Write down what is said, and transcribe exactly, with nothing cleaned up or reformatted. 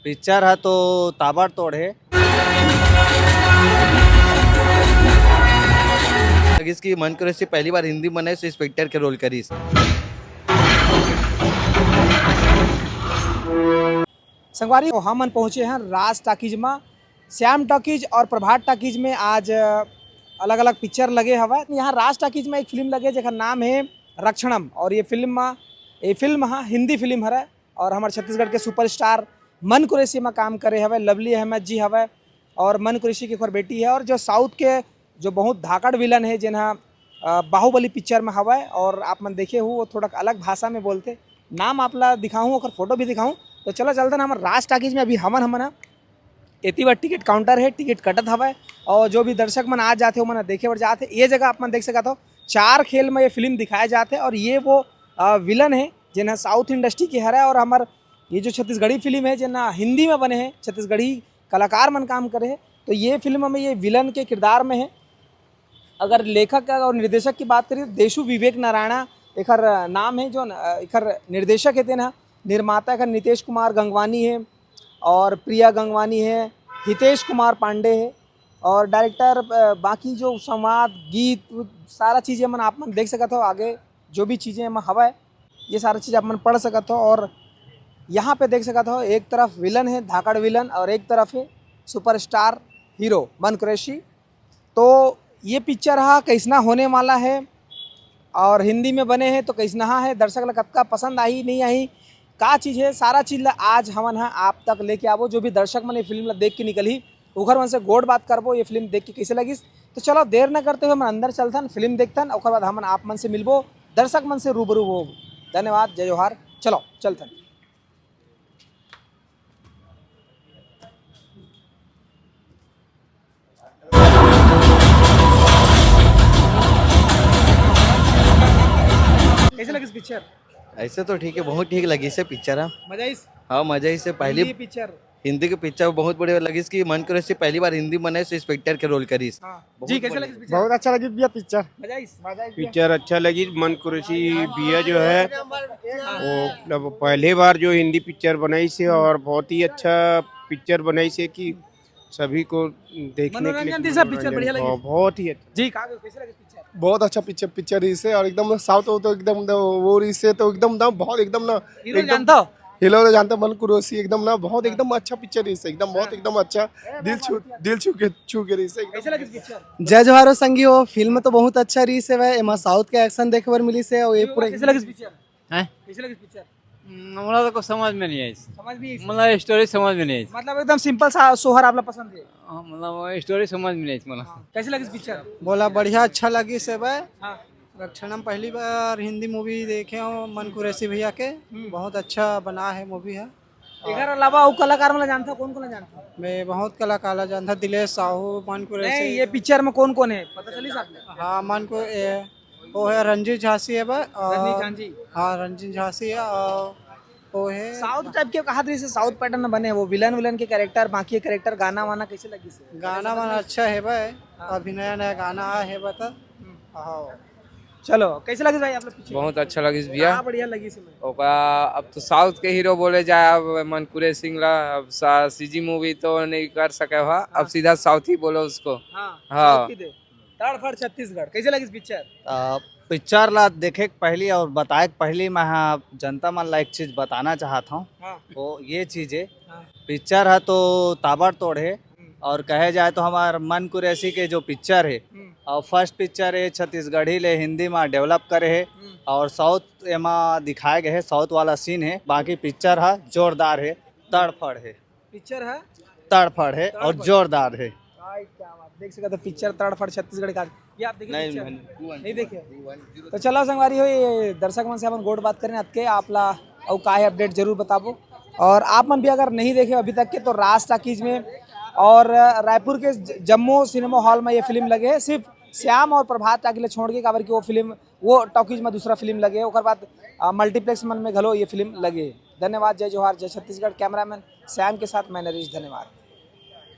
Picture ह तो ताबड़तोड़ हे। लगिस कि मन कुरैशी पहली बार हिंदी में बनाइस, इंस्पेक्टर के रोल करिस। संगवारी हो, हमन पहुंचे हैं राज टाकीज में। श्याम टॉकीज और प्रभात टाकीज में आज अलग-अलग पिक्चर लगे हवय। यहाँ राज टाकीज में एक फिल्म लगे, जेकर नाम है रक्षणम, और ये फिल्म, ये फिल्म ह हिंदी फिल्म हरय और हमर छत्तीसगढ़ के सुपरस्टार मन कुरैशी में काम करे हवय। लवली अहमद जी हवय और मन कुरैशी के ओकर बेटी है, और जो साउथ के जो बहुत धाकड़ विलन है, जेन ह, अ, बाहुबली पिक्चर में हवय और आप मन देखे हो, वो थोड़ा अलग भाषा में बोलथे। नाम आप ला दिखाहूँ, ओकर फोटो भी दिखाहूँ। तो चलो चलथन हमर राज टाकीज में। अभी हमन, हमन ह एती बर टिकट काउंटर है, टिकट कटत हवय और जो भी दर्शक मन आ जाथे, ओमन देखे बर जाथे। ये जगह आप मन देख सकत हो, चार खेल में ये फिल्म दिखाया जाथे और ये वो, अ, विलन है, जेन ह साउथ इंडस्ट्री के हरय और हमर ये जो छत्तीसगढ़ी फिल्म है, जेन ह हिंदी में बने है, छत्तीसगढ़ी कलाकार मन काम करे है, तो ये फिल्म में ये विलन के किरदार में है। अगर लेखक और निर्देशक की बात करी, तो देशु विवेक नारायणा एकर नाम है, जो न-, एकर निर्देशक है तेन ह। निर्माता एकर नितेश कुमार गंगवानी है और प्रिया गंगवानी है, हितेश कुमार पांडे है और डायरेक्टर, अ, बाकी जो संवाद, गीत, उ सारा चीज़ एमन आप मन देख सकत हो। आगे जो भी चीज़ें एमा हवय, ये सारा चीज़ आप मन पढ़ सकत हो। और यहाँ पे देख सकत हो, एक तरफ विलन है, धाकड़ विलन, और एक तरफ है सुपरस्टार हीरो मन कुरैशी। तो ये पिक्चर हा कैसना होने वाला है और हिंदी में बने हैं तो कैसना है, दर्शक ला कतका पसंद आही, नहीं आही, का चीज़ है, सारा चीज़ ला आज हमन हा आप तक लेके आबो। जो भी दर्शक मन ये फिल्म ला देख के निकलही, ओखर मन से गोठ बात करबो, ये फिल्म देख के कैसे लगिस। तो चलो, देर न करते हुए हमन अंदर चलथन, फिल्म देखथन, ओकर बाद हमन आप मन से मिलबो, दर्शक मन से रूबरू होब। धन्यवाद, जय जोहार। चलो चलथन। कैसे लगिस पिक्चर? ऐसे तो ठीक है, बहुत ठीक लगिस हे पिक्चर ह। मजा आइस? हाँ, मजा आइस हे। पहली हिंदी पिक्चर? हिंदी के पिक्चर बहुत बढ़िया लगिस कि मन कुरैशी पहली बार हिंदी में बनाइस, इंस्पेक्टर के रोल करिस। हाँ। बहुत जी, कैसे बढ़िया। लगिस पिक्चर? बहुत अच्छा लगिस भैया पिक्चर। मजा आइस? पिक्चर अच्छा लगिस। मन कुरैशी भैया जो है, वो मतलब पहली बार जो हिंदी पिक्चर बनाइस हे और बहुत ही अच्छा पिक्चर बनाइस हे कि सभी को देखने के लिए मनोरंजन थी सब पिक्चर, मनोरंजन। बढ़िया लगिस। बहुत, बहुत ही अच्छा। जी, का कैसे लगिस पिक्चर? बहुत अच्छा पिक्चर, पिक्चर रहिस हे और एकदम साउथ हो तो एकदम द-, वो रहिस हे तो एकदम ना बहुत एकदम ना हीरो एकदम जानता हो? हीरो जानता मन कुरैशी एकदम ना बहुत हाँ। एकदम अच्छा पिक्चर रहिस हे, एकदम बहुत हाँ। एकदम अच्छा। दिल छू, दिल छू के, छू के रहिस हे एकदम। कैसे लगिस पिक्चर? जय जोहार हो संगी हो, फिल्म तो बहुत अच्छा रहिस हे भाई, एमा साउथ के एक्शन देखे बर मिलिस हे और ये हीरो पूरा कैसे लगिस पिक्चर? हैं? कैसे लगिस पिक्चर? हम्म, हमरा तो कुछ समझ में नहीं आई। समझ नहीं आई? मतलब स्टोरी समझ में नहीं आई। मतलब एकदम सिंपल सा सोहर आपला पसंद है? हाँ, मतलब स्टोरी समझ में नहीं आई मला। हाँ, कैसे लगिस पिक्चर? बोला बढ़िया, अच्छा लगिस हे भाई। हाँ। रक्षणम पहली बार हिंदी मूवी देखे हो मन कुरैशी भैया के, हम्म। बहुत अच्छा बना है मूवी है। एकर अलावा अउ कलाकार मन ला जानथव, कौन कौन ला जानथव? मैं बहुत कलाकार ला जानथव, दिलेश साहू, मन कुरैशी। नहीं, ये पिक्चर में कौन कौन है, पता चलिस आपला? हाँ, मन को ए, वो है रंजीत झांसी है बा, और रजनी झांसी। हाँ, रंजीत झांसी है और वो है साउथ टाइप के कहा दे, साउथ पैटर्न में बने, वो विलन विलन के कैरेक्टर, बाकी कैरेक्टर, गाना वाना कैसे लगिस हे? गाना वाना अच्छा है भाई, हाँ। अभी नया नया गाना आया है बता। हम्म। हाँ। चलो, कैसे लगिस भाई आप लोग पिक्चर? बहुत अच्छा लगिस भैया। हाँ, बढ़िया लगिस हे। ओका अब तो साउथ के हीरो बोले जाए, अब मन कुरैशी ला, अब सा-, सीजी मूवी तो नहीं कर सके हुआ, अब हाँ। सीधा साउथ ही बोलो उसको। हाँ, हाँ। साउथ ही दे। तड़फड़ छत्तीसगढ़, कैसे लगिस पिक्चर? आ, पिक्चर ला देखे के पहली और बताए के पहली मैं हाँ जनता मन ला एक चीज बताना चाहत हूँ। हाँ। वो ये चीज है, हाँ। पिक्चर है तो ताबड़तोड़ है। हम्म। और कहे जाए तो हमार मन कुरैशी के जो पिक्चर है, हम्म। और फर्स्ट पिक्चर है छत्तीसगढ़ी ले हिंदी में डेवलप करे है, हम्म। और साउथ एमा दिखाए गए है, साउथ वाला सीन है। बाकी पिक्चर है जोरदार है, तड़फड़ है। पिक्चर है तड़फड़ है और तड़फड़। जोरदार है। भाई क्या बात, देख सकत हो पिक्चर तड़फड़ छत्तीसगढ़ का। ये आप देखे नहीं, पिक्चर? नहीं, नहीं देखे? तो चलो संगवारी हो, ये दर्शक मन से अपन गोठ बात करेन, अतके आप ला अउ का है अपडेट जरूर बताबो। और आप मन भी अगर नहीं देखे अभी तक के तो राज टाकीज में और रायपुर के ज-, जम्मो सिनेमा हॉल में ये फिल्म लगे है, सिर्फ श्याम और प्रभात टाकीज ला छोड़ के, काबर कि वो फिल्म, वो टॉकीज में दूसरा फिल्म लगे है। ओकर बाद, आ, मल्टीप्लेक्स मन में घलो ये फिल्म लगे है। धन्यवाद, जय जोहार, जय छत्तीसगढ़। कैमरामैन श्याम के साथ मैं नरेश, धन्यवाद।